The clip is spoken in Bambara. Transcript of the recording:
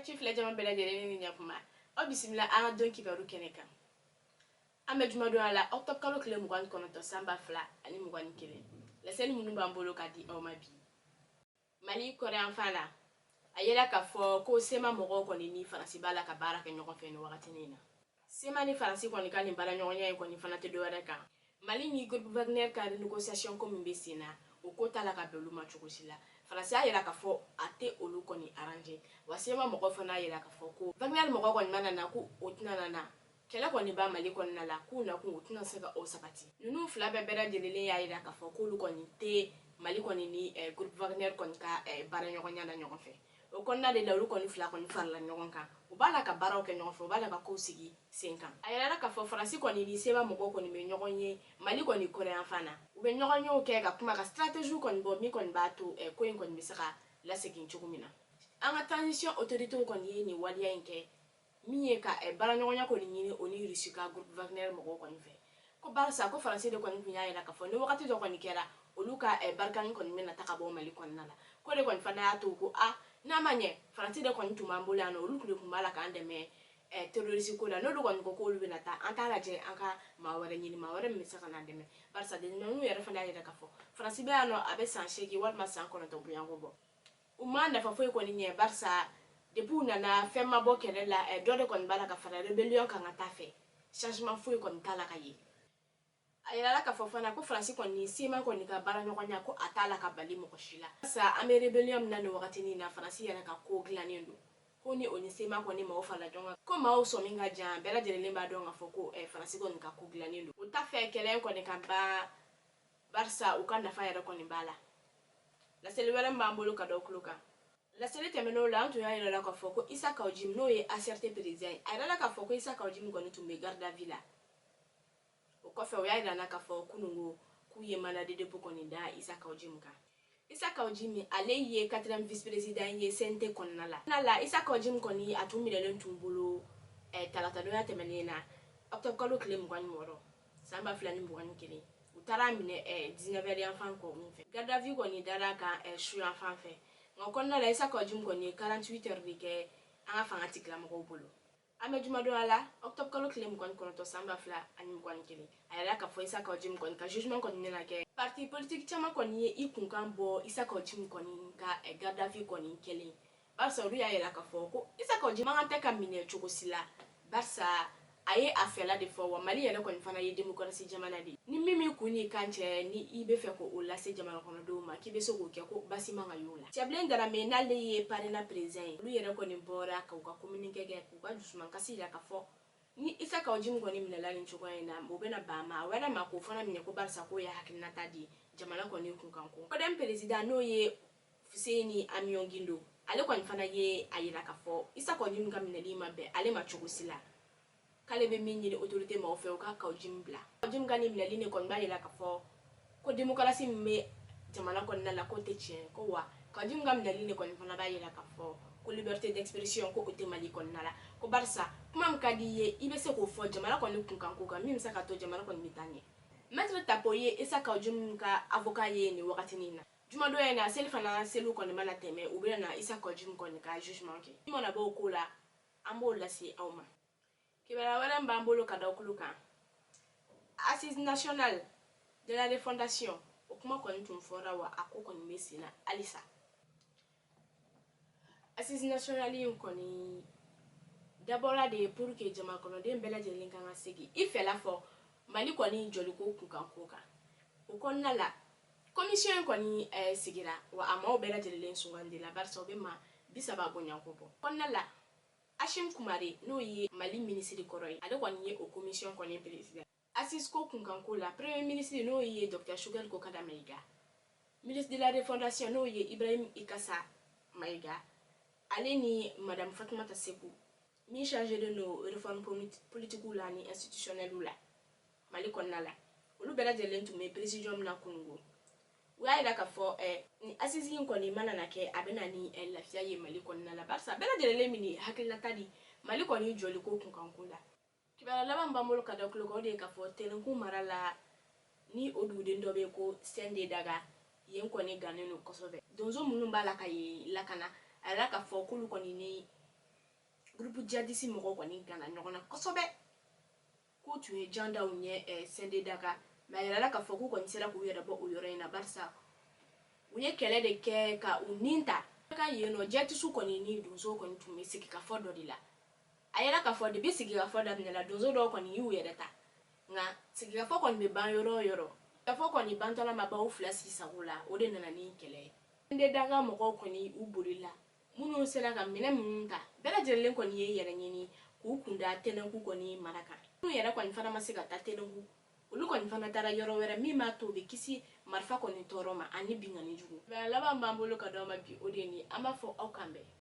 Actu filɛ jama bɛɛ lajɛlen ni ɲakuma, aw bisimila an ka don kibaru kɛnɛ kan. An bɛ jumadonya la, octobre kalo tile 29, san 2021. Laseli minnu b'an bolo ka di aw ma bi, Mali kɔrɔyanfan la, a yera k'a fɔ ko CMA mɔgɔw kɔni ni Faransi b'a la ka baara kɛ ɲɔgɔn fɛ nin wagatinin na. CMA ni Faransi kɔni ka nin baaraɲɔgɔnya in kɔni fana tɛ dɔwɛrɛ kan, Mali ni groupe Wagner ka renégociation ko min bɛ sen na, o ko t'a la ka bɛn olu ma cogo si la. Faransi y'a yira k'a fɔ a tɛ olu kɔni arranger wa. CMA mɔgɔw fana y'a yira k'a fɔ ko Wagner mɔgɔw kɔni mana na, ko o tɛna na kɛlɛ kɔni ba Mali kɔnɔna la, k'u nakun o tɛna se ka o sabati. Ninnu fila bɛɛ lajɛlen y'a yira k'a fɔ k'olu kɔni tɛ Mali kɔni ni groupe Wagner kɔni ka baaraɲɔgɔnya la ɲɔgɔn fɛ. O kɔnɔna de la, olu kɔni fila kɔni farala ɲɔgɔn kan, u b'a la ka baaraw kɛ ɲɔgɔn fɛ, u b'a la ka kow sigi sen kan. A yirala k'a fɔ Faransi kɔni ni CMA mɔgɔw kɔni bɛ ɲɔgɔn ye Mali kɔni kɔrɔyanfan na. U bɛ ɲɔgɔn yew kɛ ka kuma ka stratégie kɔni bɔ min kɔni b'a to ko in kɔni bɛ se ka lasegin cogo min na. An ka transition autorités kɔni ye nin waleya in kɛ min ye ka baaraɲɔgɔnya kɔni ɲini o ni Russie ka groupe Wagner mɔgɔw kɔni fɛ, ko barisa ko Faransi de kɔni tun y'a yira k'a fɔ ni wagati dɔ kɔni kɛra, olu ka Barkhane kɔni bɛna ta ka bɔ Mali kɔnɔna la. Ko de kɔni fana y'a to ko a n'a ma ɲɛ, Faransi de kɔni tun b'an bolo yan nɔ, olu de tun b'a la k'an dɛmɛ terroriste ko la. N'olu kɔni ko k'olu bɛna taa, an t'a lajɛ an ka maa wɛrɛ ɲini, maa wɛrɛ min bɛ se ka n'an dɛmɛ, barisa ninnu yɛrɛ fana y'a yira k'a fɔ Faransi bɛ yan nɔ, a bɛ san 8 walima san 9 bonyanko bɔ, u ma nafa foyi kɔni ɲɛ, barisa depuis u nana, fɛn ma bɔ kɛlɛ la. Dɔ de kɔni b'a la ka fara rébellion kan ka taa fɛ, changement foyi kɔni t'a la ka ye. A yirala k'a fɔ fana ko Faransi kɔni, CMA kɔni ka baaraɲɔgɔnya, ko a t'a la ka bali mɔgɔ si la, barisa an bɛ rébellion min na nin wagatinin na, Faransi yɛrɛ ka ko dilannen don, ko ni o ni CMA kɔni maaw farala ɲɔgɔn kan, ko maaw sɔmi ka jan, bɛɛ lajɛlen b'a dɔn k'a fɔ ko Faransi kɔni ka ko dilannen don. U t'a fɛ kɛlɛ in kɔni ka ban, barisa u ka nafa yɛrɛ kɔni b'a la. Laseli wɛrɛ min b'an bolo ka da tulo kan, laseli tɛmɛn'o la, an tun y'a yira la k'a fɔ ko Issa Kaou Djim, n'o ye ACRT président ye, a yirala k'a fɔ ko Issa Kaou Djim kɔni tun bɛ garde à vue la. O kɔfɛ, u y'a yira na k'a fɔ kununko k'u ye mandat de dépôt kɔni da Issa Kaou Djim kan. Issa Kaou Djim, ale ye quatrième vice président ye CNT kɔnɔna la. Na la, Issa Kaou Djim kɔni, a tun minɛlen tun bolo talatadonya tɛmɛnen na, octobre kalo tile 26, san 2021. U taara minɛ 19 heures yan fan kɔ fɛ. Garde à vue kɔni dara kan su yan fan fɛ. Nka o kɔnɔna la, Issa Kaou Djim kɔni ye 48 heures de kɛ an ka fanga tigilamɔgɔw bolo. An bɛ jumadonya la, octobre kalo tile 29, san 2021. A yɛrɛ k'a fɔ Issa Kaou Djim kɔni ka jugement kɔni bɛna kɛ. Parti politique caman kɔni ye i kunkan bɔ Issa Kaou Djim kɔni ka garde à vue kɔni kɛlen, barisa olu y'a yira k'a fɔ ko Issa Kaou Djim man kan tɛ ka minɛ cogo si la, barisa a ye a fɛla de fɔ wa. Mali yɛrɛ kɔni fana ye démocratie jamana de ye. Ni min b'i kun n'i kan cɛ, ni i bɛ fɛ k'o lase jamana kɔnɔdenw ma, k'i bɛ se k'o kɛ, ko basi man ka y'o la. Cɛbilen Darame, n'ale ye PARENA président ye, olu yɛrɛ kɔni bɔra k'u ka communiqué kɛ k'u ka dusumankasi yira k'a fɔ ni Issa Kaou Djim kɔni minɛla nin cogoya in na, o bɛna ban maa wɛrɛ ma k'o fana minɛ, ko barisa k'o ye hakilinata di jamana kɔni kunkan ko. CODEM président, n'o ye Fuseni Amion Guindo, ale kɔni fana ye a yira k'a fɔ Issa Kaou Djim ka minɛli ma bɛn ale ma cogo si la, k'ale bɛ min ɲini autorité maaw fɛ, u ka Kaou Djim bila. Kaou Djim ka nin minɛli nin kɔni b'a yira k'a fɔ ko démocratie min bɛ jamana kɔnɔna la, k'o tɛ tiɲɛ ko wa. Kaou Djim ka minɛli nin kɔni fana b'a yira k'a fɔ ko liberté d'expression, ko o tɛ Mali kɔnɔna la, ko barisa kuma min ka di i ye, i bɛ se k'o fɔ jamana kɔni kunkan ko kan, min bɛ se ka to jamana kɔni bɛ taa ɲɛ. Maître Tapo ye Issa Kaou Djim ka avocat ye nin wagatinin na. Jumadonya in na, seli fana seliw kɔni mana tɛmɛ, u bɛna na Issa Kaou Djim kɔni ka jugement kɛ. Min mana bɔ o ko la, an b'o lase aw ma. Kibaruya wɛrɛ min b'an bolo ka da tulo kan, assise nationale de la refondation, o kuma kɔni tun fɔra wa, a ko kɔni bɛ sen na halisa. Assise nationale in kɔni dabɔra de pour que jamana kɔnɔden bɛɛ lajɛlen kan ka segin i fɛla fɔ Mali kɔni jɔliko kunkan ko kan. O kɔnɔna la, commission in kɔni sigira wa, a maaw bɛɛ lajɛlen sugandila, barisa o bɛ maa 30 bonyanko bɔ. Kɔnɔna la, Hachim Soumaré, n'o ye Mali minisiri kɔrɔ ye, ale kɔni ye o commission kɔni président. Assise ko kunkanko la, premier ministre, n'o ye docteur Choguel Kokalla Maïga, ministre de la refondation, n'o ye Ibrahim Ikassa Maïga, ale ni madame Fatoumata Sekou, min chargé don réforme politique la ni institutionnelle la Mali kɔnɔna la, olu bɛɛ lajɛlen tun bɛ présidium na kununko. U y'a yira k'a fɔ ni assise in kɔni mana na kɛ, a bɛ na ni lafiya ye Mali kɔnɔna la, barisa bɛɛ lajɛlen min ni hakilinata di Mali kɔni jɔliko kunkanko la. Kibaruya laban b'an bolo ka da tulo kan, o de ye k'a fɔ Tɛnɛnkun mara la, ni o duguden dɔ bɛ yen ko Sɛnde Daga, yen kɔni gannen don kosɛbɛ. Donso minnu b'a la ka yen lakana, a yira k'a fɔ k'olu kɔni ni Groupe jihadiste mɔgɔw kɔni ganna ɲɔgɔn na kosɛbɛ, k'u tun ye jan da u ɲɛ Sɛndedaga, mais a yirala k'a fɔ k'u kɔni sera k'u yɛrɛ bɔ o yɔrɔ in na, barisa u ye kɛlɛ de kɛ ka u nin ta ka yen nɔ. Jihadiste kɔni ni donso kɔni tun bɛ sigikafɔ dɔ de la. A yira k'a fɔ depuis sigikafɔ daminɛla, donso dɔw kɔni y'u yɛrɛ ta, nka sigikafɔ kɔni bɛ ban yɔrɔ o yɔrɔ, sigikafɔ kɔni bantɔla ma ban u fila si sago la, o de nana ni kɛlɛ ye. Sɛndedaga mɔgɔw kɔni u bolila, minnu sera ka minɛ minnu ta, bɛɛ lajɛlen kɔni ye yɛrɛ ɲini k'u kunda Tɛnɛnku kɔni mara kan. Minnu yɛrɛ kɔni fana ma se ka taa Tɛnɛnku, olu kɔni fana taara yɔrɔ wɛrɛ min b'a to u bɛ kisi marifa kɔni tɔɔrɔ ma ani binkanni jugu. Laban b'an bolo ka d'aw ma bi, o de ye nin. An b'a fɔ aw kan bɛn.